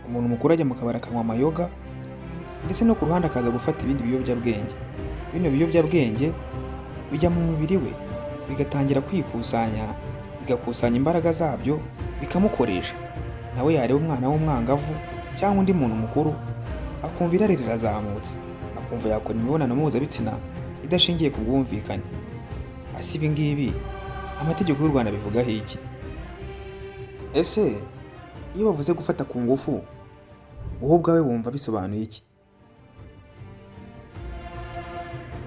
Umuntu mukuru ajya mu kabari akanywa amayoga, ndetse no ku ruhande akaza gufata ibindi biyobyabwenge. Bino biyobyabwenge bijya mu mubiri we, bigatangira kwikusanya, bigakusanya imbaraga zabyo, bikamukoresha. Nawe yareba umwana w'umwangavu cyangwa undi muntu mukuru, akumva irari rirazamutse, akumva yakora imibonano mpuzabitsina idashingiye ku bwumvikane. Ese ibi ngibi amategeko y'u Rwanda abivugaho iki? Ese iyo bavuze gufata ku ngufu, wowe ubwawe wumva bisobanuye iki?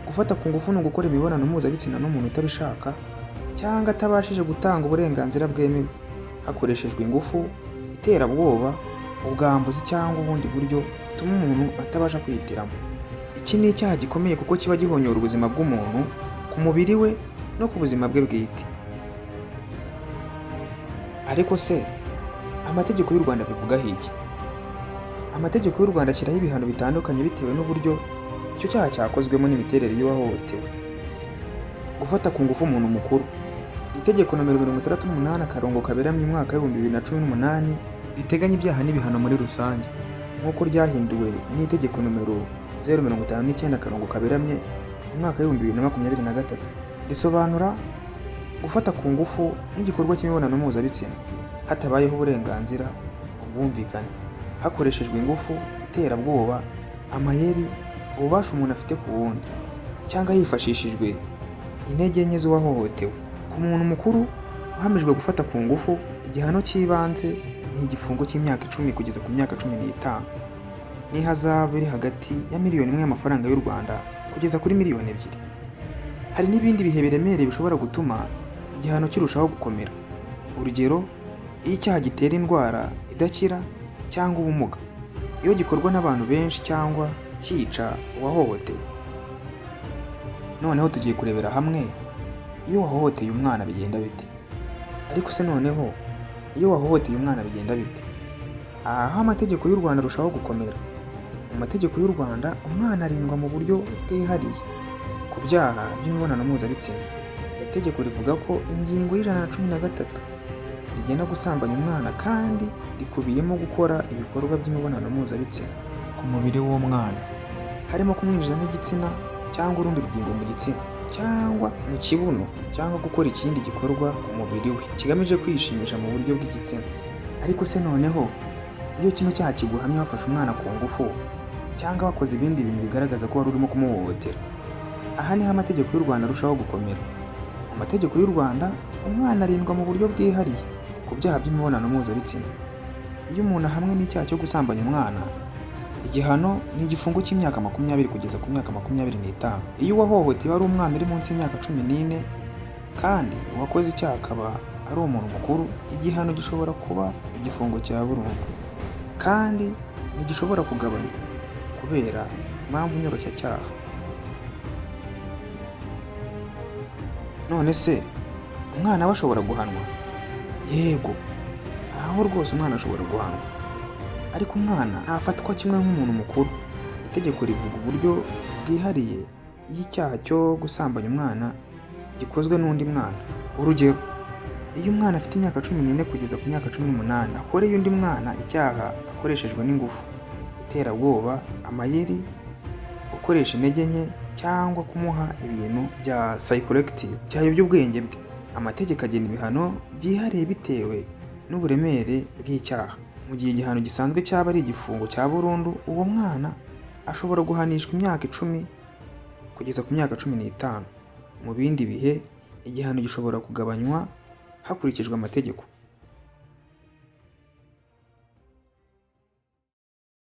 Gufata ku ngufu ni ugukora imibonano mpuzabitsina n'umuntu utabishaka cyangwa atabashije gutanga uburenganzira bwemewe, hakoreshejwe ingufu, iterabwoba, ubwambuzi cyangwa ubundi buryo butuma umuntu atabasha kwihitiramo. Iki ni icyaha gikomeye kuko kiba gihonyora ubuzima bw'umuntu ku mubiri we no ku buzima bwe bwite. Ariko se amategeko y'u Rwanda abivugaho iki? Amategeko y'u Rwanda ashyiraho ibihano bitandukanye bitewe n'uburyo icyo cyaha cyakozwemo n'imiterere y'uwahohotewe. Gufata ku ngufu umuntu mukuru. Itegeko nomero 68/2018 riteganya ibyaha n'ibihano muri rusange, nk'uko ryahinduwe n'itegeko nomero 059/2023, risobanura gufata ku ngufu nk'igikorwa cy'imibonano mpuzabitsina hatabayeho uburenganzira, ubwumvikane, hakoreshejwe ingufu, iterabwoba, amayeri, ububasha umuntu afite ku wundi, cyangwa hifashishijwe intege nke z'uwahohotewe. Ku muntu mukuru uhamijwe gufata ku ngufu, igihano cy'ibanze ni igifungo cy'imyaka 10 kugeza ku myaka 15 n'ihazabu iri hagati ya miliyoni 1 y'amafaranga y'u Rwanda kugeza kuri miliyoni 2. Hari n'ibindi bihe biremereye bishobora gutuma igihano kirushaho gukomera. Urugero, iyo icyaha gitera indwara idakira cyangwa ubumuga, iyo gikorwa n'abantu benshi cyangwa cyica uwahohotewe. Noneho tugiye kurebera hamwe iyo wahohoteye umwana bigenda bite? Ariko se noneho iyo wahohoteye umwana bigenda bite? Aha amategeko y'u Rwanda arushaho gukomera. Mu mategeko y'u Rwanda, umwana arindwa mu buryo bwihariye ku byaha by'imibonano mpuzabitsina. Itegeko rivuga ko ingingo ya 113 rigena gusambanya umwana kandi rikubiyemo gukora ibikorwa by'imibonano mpuzabitsina ku mubiri w'umwana, harimo kumwinjiza n'igitsina cyangwa urundi rugingo mu gitsina cyangwa mu kibuno, cyangwa gukora ikindi gikorwa ku mubiri we kigamije kwishimisha mu buryo bw'igitsina. Ariko se noneho iyo kino cyaha kiguhamye wafashe umwana ku ngufu cyangwa wakoze ibindi bintu bigaragaza ko wari urimo kumuhohotera? Aha niho amategeko y'u Rwanda arushaho gukomera. Mu mategeko y'u Rwanda, umwana arindwa mu buryo bwihariye ku byaha by'imibonano mpuzabitsina. Iyo umuntu ahamwe n'icyaha cyo gusambanya umwana, igihano ni igifungo cy'imyaka 20 kugeza ku myaka 25. Iyo uwahohotewe ari umwana uri munsi y'imyaka 14 kandi uwakoze icyaha akaba ari umuntu mukuru, igihano gishobora kuba igifungo cya burundu kandi ntigishobora kugabanywa kubera impamvu nyoroshyacyaha. None se umwana we ashobora guhanwa? Yego, aho rwose umwana ashobora guhanwa, ariko umwana ntafatwa kimwe nk'umuntu mukuru. Itegeko rivuga uburyo bwihariye iyo icyaha cyo gusambanya umwana gikozwe n'undi mwana. Urugero, iyo umwana afite imyaka 14 kugeza ku myaka 18 akoreye undi mwana icyaha akoreshejwe n'ingufu, iterabwoba, amayeri, gukoresha intege nke cyangwa kumuha ibintu bya psychoactive byayobya ubwenge bwe, amategeko agena ibihano byihariye bitewe n'uburemere bw'icyaha. Mu gihe igihano gisanzwe cyaba ari igifungo cya burundu, uwo mwana ashobora guhanishwa imyaka 10 kugeza ku myaka 15. Mu bindi bihe, igihano gishobora kugabanywa hakurikijwe amategeko.